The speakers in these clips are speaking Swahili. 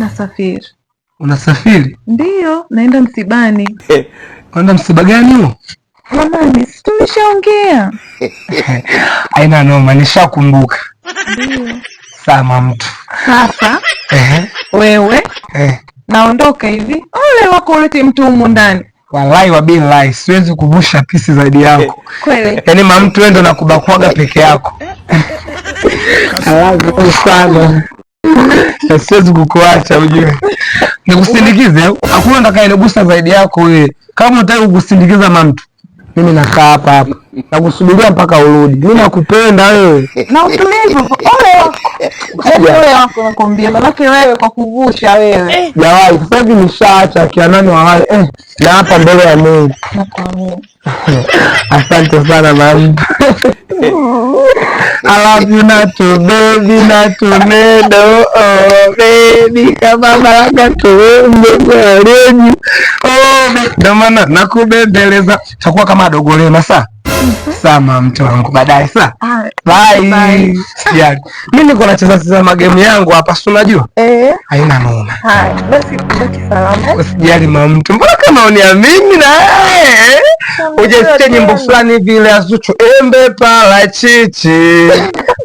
Nasafiri. Unasafiri? Ndiyo, naenda msibani. Unaenda msiba gani huo? Jamani, si tumeshaongea? Haina noma, nishakumbuka. Ndiyo. Sama mtu. Sasa Ehe. wewe Eh. naondoka hivi, ole wako ulete mtu humu ndani. Walai wa billahi siwezi kuvusha pisi zaidi yako. Kweli? Yaani mamtu wewe ndo nakubakwaga peke yako. Alafu sana. Na siwezi kukuacha ujue. Nikusindikize, hakuna atakayenigusa zaidi yako wewe. Kama unataka kukusindikiza mamtu, mimi nakaa hapa hapa. Nakusubiria mpaka urudi. Mimi nakupenda wewe. Na utulivu, ole wako. Yaani ole wako nakwambia, manake wewe kwa kuvusha wewe. Jawai, sasa hivi nishaacha kia nani wawale na hapa mbele ya Mungu. Nakuamini. Asante sana mama. I love you Natu baby Natu medo oh baby kama baraka tuombe kwa. Oh ndio maana nakubembeleza. Takuwa kama dogolema saa. Sama mtu wangu baadaye saa. Ah, Bye. Bye. Sijali. Mimi niko nacheza cheza magemu yangu hapa si unajua? Eh, Haina noma. haya, basi baki salama. Usijali mamtu, mbona kama uniamini na hujasikia nyimbo fulani vile ya Zuchu, embe parachichi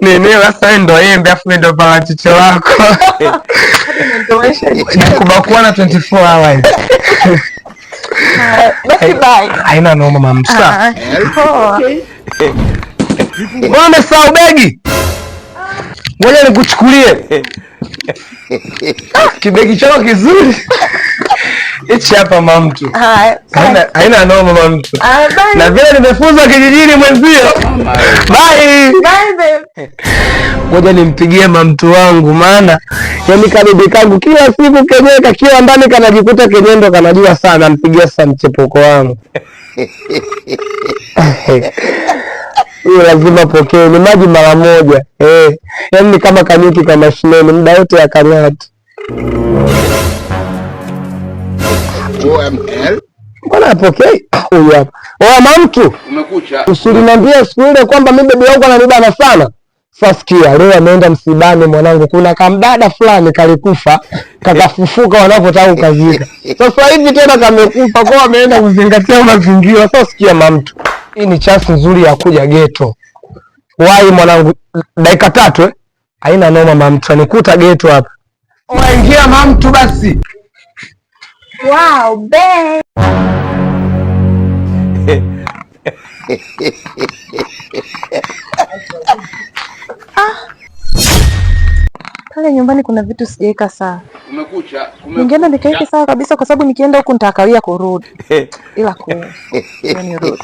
nini? Sasa ndo embe afu mimi ndo parachichi lako. Nikubakuana 24 hours. Haya, basi bye. Haina noma mamtu. Sawa. Ah, poa. Wewe umesahau begi? Ngoja nikuchukulie. Ah, kibegi chako kizuri. Hichi hapa mamtu. Haya. Haina noma mamtu. Ah, bye. Na vile nimefunzwa kijijini mwenzio. Bye. Bye babe. Ngoja nimpigie mamtu wangu, maana yani kabibi kangu kila siku kenyewe kakiwa ndani kanajikuta kenyewe ndo kanajua sana. Mpigia sasa mchepuko wangu. Huyu lazima pokee, ni maji mara moja. Eh, yani ni kama kanyuki kama shineni, muda wote akang'ati. OML. Mbona apokei? Huyu hapa. Oya mamtu. Umekucha. Usiliniambia siku ile kwamba mimi bebi wangu ananibana sana. Sasa sikia, leo ameenda msibani mwanangu, kuna kamdada fulani kalikufa, kakafufuka wanapotaka kukazika. Sasa hivi tena kamekufa, kwa ameenda kuzingatia mazingira. Sasa sikia mamtu, hii ni chance nzuri ya kuja geto. Wai mwanangu, dakika 3 eh? Haina noma mamtu, anikuta geto hapa. Waingia mamtu basi. Wow, babe. Ah. Pale nyumbani kuna vitu sijaweka sawa. Umekucha. Ningeenda nikaweke sawa kabisa kwa sababu nikienda huku nitakawia kurudi. Ila ku nirudi.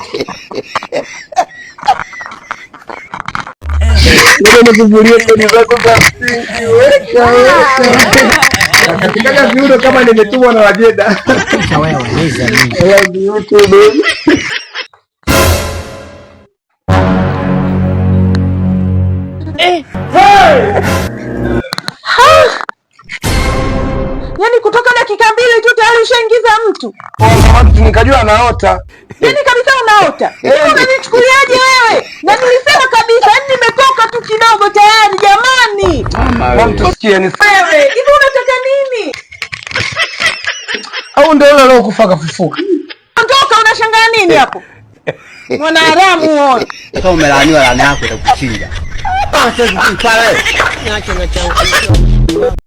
Ngoja nikuvulie kodi zako za msingi. Weka weka. Nakatikaga viuno kama nimetumwa na Wajeda. I love you too, baby. Yaani kutoka dakika 2 tu tayari ushaingiza mtu. Oh, mtu nikajua anaota. Yaani kabisa unaota. Hivi unanichukuliaje wewe? Na nilisema kabisa, yaani nimetoka tu kidogo tayari jamani. Mama sikia ni Wewe, hivi unataka nini? Au ndio yule aliyokufa kafufuka? Ondoka, unashangaa nini hapo? Mwana haramu wewe. Kama umelaaniwa laana yako itakuchinja. Niache na changu.